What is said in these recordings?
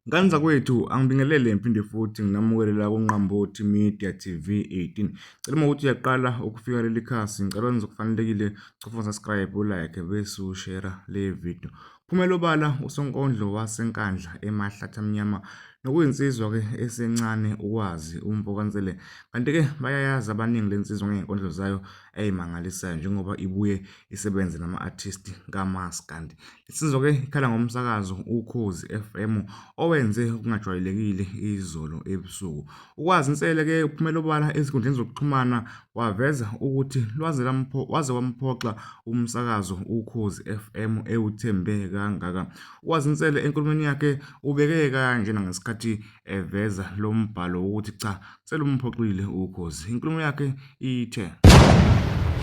Ngane zakwethu angibingelele ngiphinde futhi nginamukele la kuNqambothi Media TV 18. Cela uma ukuthi uyaqala ukufika leli khasi ngicela wenze okufanelekile cofa subscribe ulike bese ushare le video. Phumela obala usonkondlo waseNkandla eMahlathamnyama nokuyinsizwa-ke esencane ukwazi uMfokaNsele. Kanti-ke bayayazi abaningi le nsizwa ngey'nkondlo zayo ey'mangalisayo njengoba ibuye isebenze nama-artist kamaskandi. Insizwa-ke ikhala ngomsakazo Ukhozi FM owenze okungajwayelekile izolo ebusuku. Ukwazi Nsele-ke uphumele obala ezinkundleni zokuxhumana waveza ukuthi lwaze waze wamphoxa umsakazo Ukhozi FM ewuthembe kangaka. Ukwazi Nsele enkulumweni yakhe ubeke kanjena ngesikhathi eveza lo mbhalo wokuthi cha selumphoxile Ukhozi. Inkulumo yakhe ithe.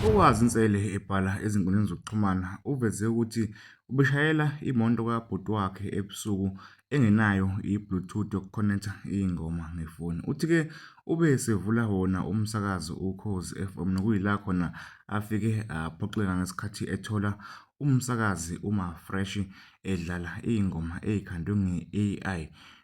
Ukwazi Nsele ebhala ezinkundleni zokuxhumana uveze ukuthi ubeshayela imoto kabhuti wakhe ebusuku engenayo i-bluetooth yokukhonetha iy'ngoma ngefoni. Uthi-ke ube esevula wona umsakazo Ukhozi FM nokuyila khona afike aphoxeka ngesikhathi ethola umsakazi uMafresh edlala iy'ngoma ey'khandwe nge-AI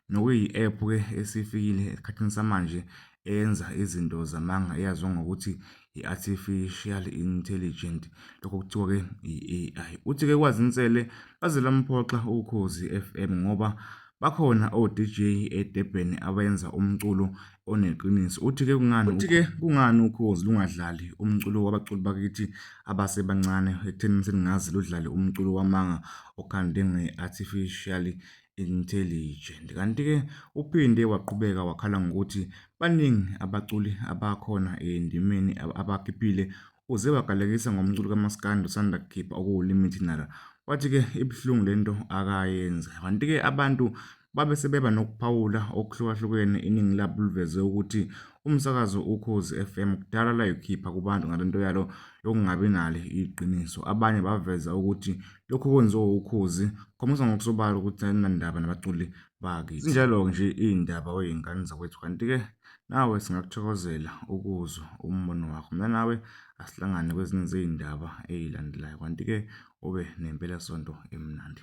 nokuyi-app-ke esifikile esikhathini samanje eyenza izinto zamanga eyaziwa ngokuthi i-artificial intelligent lokho kuthiwa-ke i-AI. Uthi-ke kwazi Nsele baze lamphoxa Ukhozi FM ngoba bakhona o-DJ eDurban abenza umculo oneqiniso. Uthi-ke kungani uthi-ke kungani Ukhozi lungadlali umculo wabaculi bakithi abasebancane ekutheni seningaze ludlale umculo wamanga okhandwe nge-artificial intelligent. Kanti-ke uphinde waqhubeka wakhala ngokuthi baningi abaculi abakhona endimeni abakhiphile uze wagalekisa ngomculo kamaskandi osanda kukhipha okuwuLimit Nala. Wathi-ke ibuhlungu lento akayenza. Kanti-ke abantu babe sebeba nokuphawula okuhlukahlukene iningi labo liveze ukuthi umsakazo Ukhozi FM kudala layikhipha kubantu ngalento yalo yokungabi nalo iqiniso. Abanye baveza ukuthi lokhu okwenziwa Ukhozi kukhombisa ngokusobala ukuthi alinandaba nabaculi bakithi. Zinjalo-ke nje iy'ndaba wey'ngane zakwethu kanti-ke nawe singakuthokozela ukuzwa umbono wakho. Mina nawe asihlangane kwezinye zey'ndaba ey'landelayo kanti-ke ube nempelasonto emnandi.